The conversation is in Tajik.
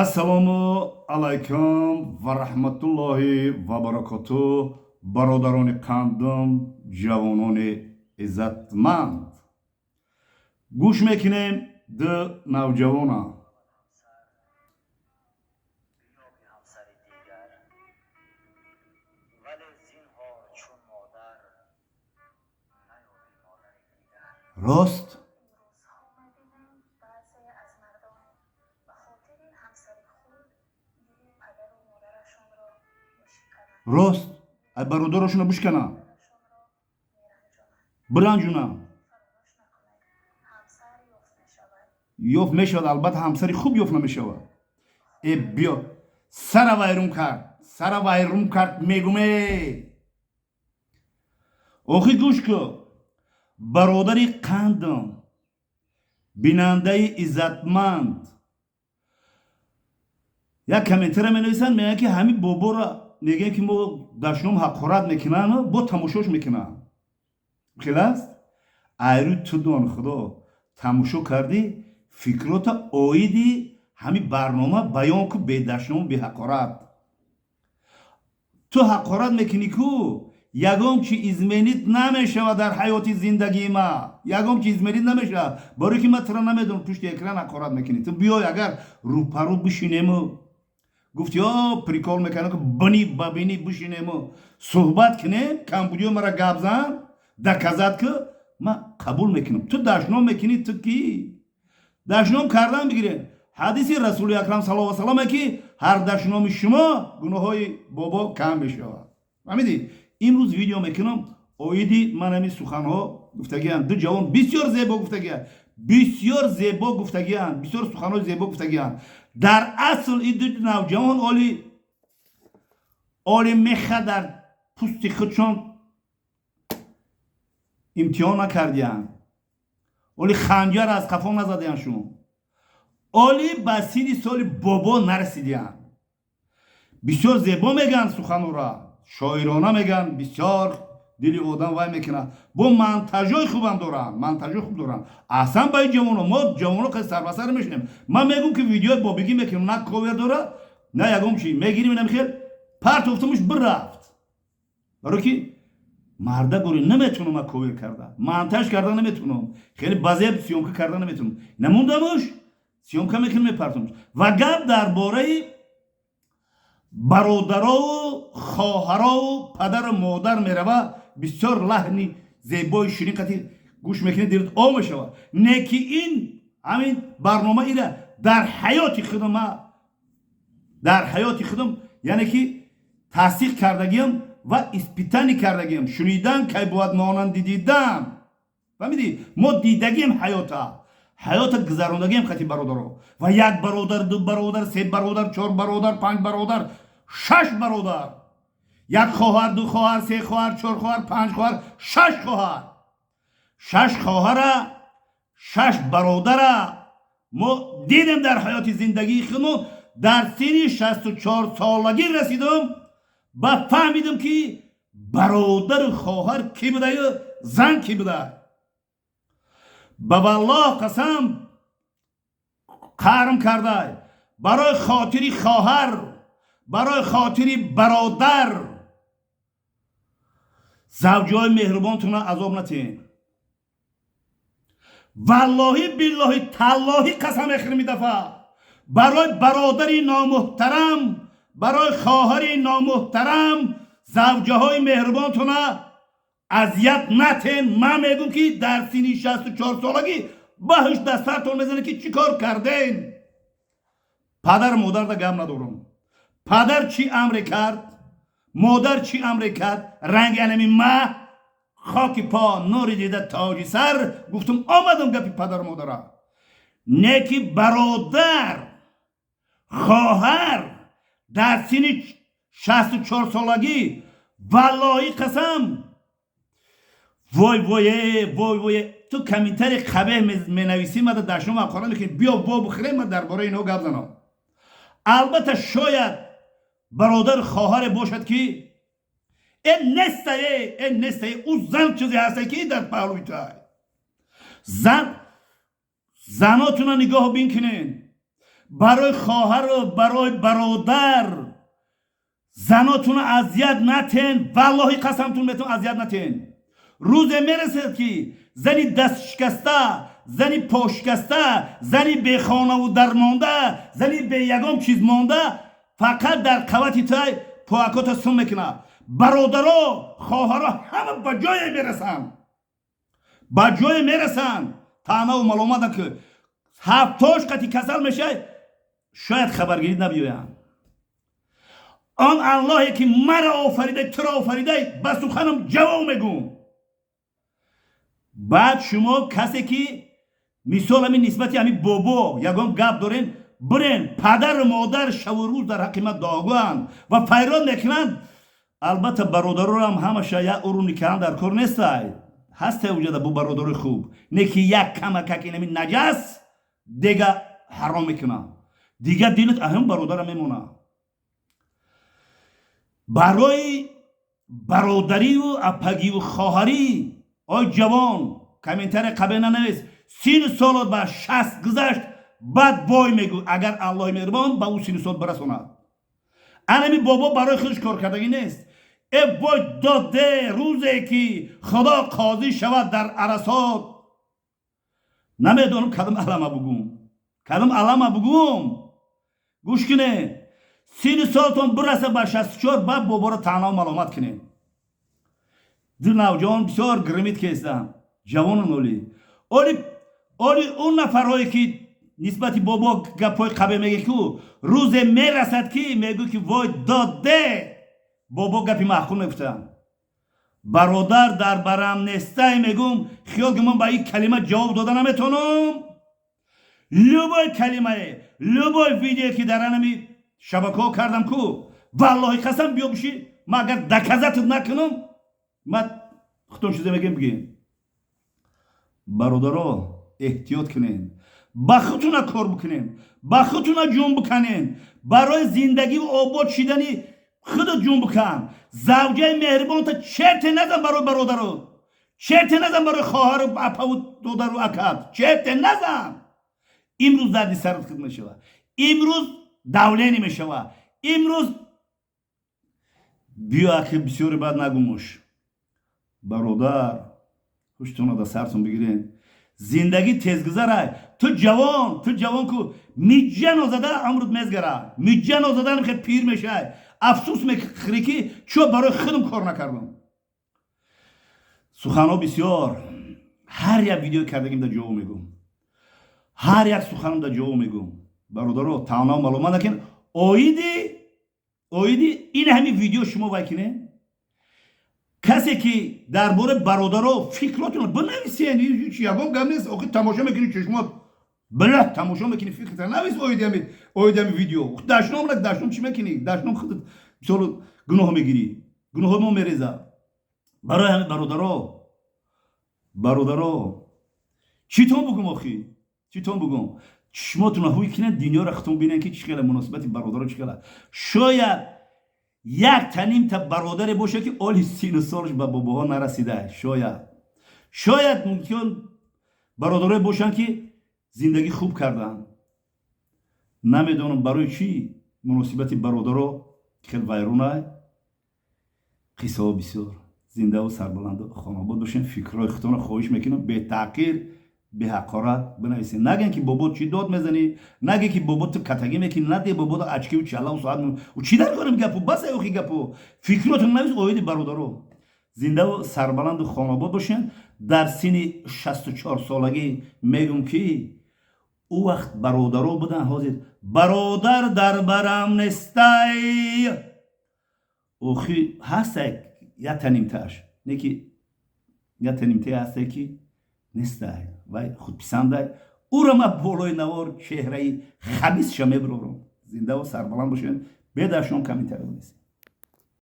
Ассалому алайкум ва раҳматуллоҳи ва баракоту, бародарони қандум, ҷавонони иззатманд. Гӯш мекунем ду навҷавона. Биёби ҳамсари дигар, вале зинҳор чун модар наёби модари дигар. Рост. Имрӯзҳо мебинем, баъзе аз мардон ба хотири ҳамсари худ дили падару модарашонро мешикананд. Рост, ай бародарошона бишкана. Модарашонро меранҷонанд. Биранҷуна. Фаромӯш накунед, ҳамсар ёфт мешавад. Ёфт мешавад, албатта, ҳамсари хуб ёфт намешавад. Э, биё, сара вайрон кард, сара вайрон кард, мегуме. Охи, гӯш ку, бародари қандам, бинандаи иззатманд. Як комментара менависанд, мегӯянд, ки ҳамин боборо мегӯянд, ки мо дашном, ҳақорат мекунанд, бо тамошош мекунанд. Хел аст, айрӯи ту дон, худо тамошо кардӣ, фикрота оиди ҳамин барнома баён ку, бедашному беҳақорат. Ту ҳақорат мекунӣ ку, ягон чи изменить намешавад дар ҳаёти зиндагии ма, ягон чи изменить намешавад, барое ки ман тура намедонам. Пушти экран ҳақорат мекунӣ. Ту биёй, агар рӯпарӯ бишинему, гуфти о прикол мекардам, ки бини ба бини бишинему суҳбат кунем, камбудиё мара гап зан, доказать ку, ман қабул мекунам. Ту дашном мекунӣ, ту кӣ? Дашном кардан бигирем, ҳадиси Расули Акрам саллаллоҳу саламе, ки ҳар дашноми шумо гуноҳҳои бобо кам мешавад. Фаҳмидӣ? Имрӯз видео мекунам оиди ман ҳамин суханҳо гуфтагианд. Ду ҷавон бисёр зебо гуфтагианд, бисёр зебо гуфтагианд, бисёр суханҳои зебо гуфтагианд. Дар асл ин ду навҷавон оли меха дар пусти худшон имтиҳон накардиянд, оли ханҷар аз қафо назадиянд, шумо оли ба синни соли бобо нарасидиянд. Бисёр зебо мегӯянд суханура, шоирона мегӯянд, бисёр дили одам вай мекунад. Бо монтажои хубам доранд, монтажои хуб доранд. Аслан ба ин ҷавоно, мо ҷавоно хеле сарбасар мешунем. Ман мегӯм, ки видеои бобигӣ мекунем, на ковер дора, на ягон чи, мегирим, инам хел партофтумуш, бирафт, баро ки марда гори наметунам, ман ковер карда, монтаж карда наметунам, хеле базеб съёмка карда наметунам, намондамуш, съёмка мекунем, мепартомуш. Ва гап дар бораи бародарову хоҳарову падару модар мерава. Бисёр лаҳни зебои ширин қати гӯш мекунед, дилат об мешавад. Не ки ин ҳамин барнома ира дар ҳаёти худам, ма дар ҳаёти худам, яъне ки тасдиқ кардагиам ва испытание кардагиам. Шунидан кай бояд монанди дидан, фаҳмидӣ? Мо дидагием ҳаёта, ҳаёта гузарондагием хати бародаро ва як бародар, ду бародар, се бародар, чор бародар, панҷ бародар, шаш бародар, як хоҳар, ду хоҳар, се хоҳар, чор хоҳар, панҷ хоҳар, шаш хоҳар, шаш хоҳара, шаш бародара мо дидем дар ҳаёти зиндагии худмо. Дар синни 64 солагӣ расидум ба фаҳмидум, ки бародару хоҳар кӣ будаю зан кӣ буда. Ба валлоҳ қасам, қарм кардай, барои хотири хоҳар, барои хотири бародар завҷои меҳрубонтона азоб натиҳен. Валлоҳи, биллоҳи, таллоҳӣ қасам мехӯрем, ин дафъа барои бародари номуҳтарам, барои хоҳари номуҳтарам завҷаҳои меҳрубонтона азият натен. Ман мегӯм, ки дар синни 64 солагӣ баҳш дастартон мезанад, ки чӣ кор карден. Падар модарда гап надорам. Падар чӣ амре кард, модар чӣ амре кард, ранги анами ма хоки по, нури дида, тоҷи сар гуфтум, омадам гапи падару модара. Не ки бародар, хоҳар дар синни 64 солагӣ, валлоҳӣ қасам, вой, вое, вой, вое. Ту комментарий қабеҳ менависӣ, мада дашном ҳақора мекунӣ. Биё, во бихӯре, ма дар бораи инҳо гап занам. Албатта, шояд бародар, хоҳаре бошад, ки э нестае, э нестае. Ӯ зан чизе ҳасте, ки дар паҳлӯи туай. Зан, занотуна нигоҳ бин кунен. Барои хоҳару барои бародар занотуна азият натен. Валлоҳи, қасамтун метон, азият натен. Рӯзе мерасад, ки зани дастшикаста, зани пошикаста, зани бехонаву дармонда, зани беягон чиз монда, фақат дар қавати тай поакота сум мекунад. Бародаро, хоҳаро ҳама ба ҷое мерасанд, ба ҷое мерасанд. Таънаву маломат ки ҳафтош қати касал мешавад, шояд хабаргирӣ набиёянд. Он Аллоҳе ки маро офаридай, туро офаридай, ба суханам ҷавоб мегӯм. Баъд шумо касе ки мисол ҳамин нисбати ҳамин бобо ягон гап дорен, бирен. Падару модар шаву рӯз дар ҳаққи ман дуогӯянд ва файрод мекунанд. Албатта, бародарорам ҳамаша як уруни каҳан дар кор нестай. Ҳастай уҷада бу бародарои хуб, не ки як камакак инами наҷас дега ҳаром мекунад, дига дилат аҳм бародара мемонад. Барои бародарию апагиву хоҳарӣ, ой ҷавон, комментария қабе нанавис. 30 солот ба 60 гузашт, баъд бой мегӯ, агар Аллоҳи меҳрубон ба ӯ 30 сол бирасонад. Анами бобо барои худаш кор кардагӣ нест. Э вой доде, рӯзе ки Худо қозӣ шавад дар арасот, намедонам кадом алама бугум, кадом алама бугум. Гӯш кунед, 30 солтон бираса ба 64, баъд боборо таънав маломат кунед. Ду навҷавон бисёр гирмид кестам, ҷавонон. Оли, оли, оли, он нафарҳое ки нисбати бобо гапҳои қабе меге, ку рӯзе мерасад, ки мегӯ, ки вой доде, бобо гапи маъқул мегуфтам. Бародар дар барам нестай, мегум. Хиёл ки ман ба ин калима ҷавоб дода наметавонам. Любой калимае, любой видеое ки дар анами шабакаҳо кардам ку, валлоҳи қасам, биё биши, ман агар доказать накунам, ман худтон чизе мегем, бигем. Бародаро, эҳтиёт кунед, ба худтуна кор бикунед, ба худтуна ҷун биканед, барои зиндагиву обод шидани худат ҷун бикан. Завҷаи меҳрибонта черте назан. Барои бародаро черте назан, барои хоҳару апаву додару акат черте назан. Имрӯз дарди сарат хид мешавад, имрӯз давление мешавад, имрӯз биё ахи бисёре баъд нагумуш. Бародар, ҳуштона да сартон бигирен, зиндагӣ тезгузарай. Ту ҷавон, ту ҷавон ку, миҷҷа нозада амрут мезгара, миҷҷа нозада хе пир мешай, афсӯс мехӯрӣ, ки чо барои худам кор накардам. Суханҳо бисёр. Ҳар як видео кардагим да ҷавоб мегӯм, ҳар як суханам да ҷавоб мегӯм. Бародаро, таънав маломат накун. Оиди ин ҳамин видео шумо вай кине, касе ки дар бораи бародаро фикротон бинависен, ҳеҷ ягон гап нест. Охи тамошо мекунӣ, чашмот била тамошо мекунӣ, фикрта навис оиди ҳами видео. Дашном нак, дашном чӣ мекунӣ? Дашном худат бисёр гуноҳ мегирӣ, гуноҳои мо мереза. Барои ҳамин, бародаро, бародаро, читон бугум, охи читон бугум? Чишмотуна ҳуй кинед, дунёро худтон бинед, ки чӣ хела муносибати бародаро, чӣ хела. Шояд як танимта бародаре боша, ки оли 30 солаш ба бобоҳо нарасида. Шояд мумкин бародарое бошанд, ки зиндагӣ хуб карданд. Намедонам, барои чӣ муносибати бародаро хел вайронай. Қиссаҳо бисёр. Зиндаву сарбаланду хонобод бошем. Фикрҳои худтонро, хоҳиш мекунам, бетаъқир, беҳақорат бинависед. Нагӯен, ки бобо чӣ дод мезанӣ, нагӯ, ки бобо ту катагӣ мекунӣ, наде бобо очкиву чалаву соат чӣ дар корим. Гапу бас, охи гапу фикротон навис оиди бародаро. Зиндаву сарбаланду хонобод бошем. Дар синни 64 солагӣ мегӯм, ки ӯ вақт бародаро буданд, ҳозир бародар дар барам нестай. Охи ҳастай як танимтааш, не ки як танимтае ҳастай, ки нестай, вай худписандай. Ӯро ма болои навор чеҳраи хабисша мебирорам. Зиндаву сарбаланд бошем. Бедашон комментария бинависем.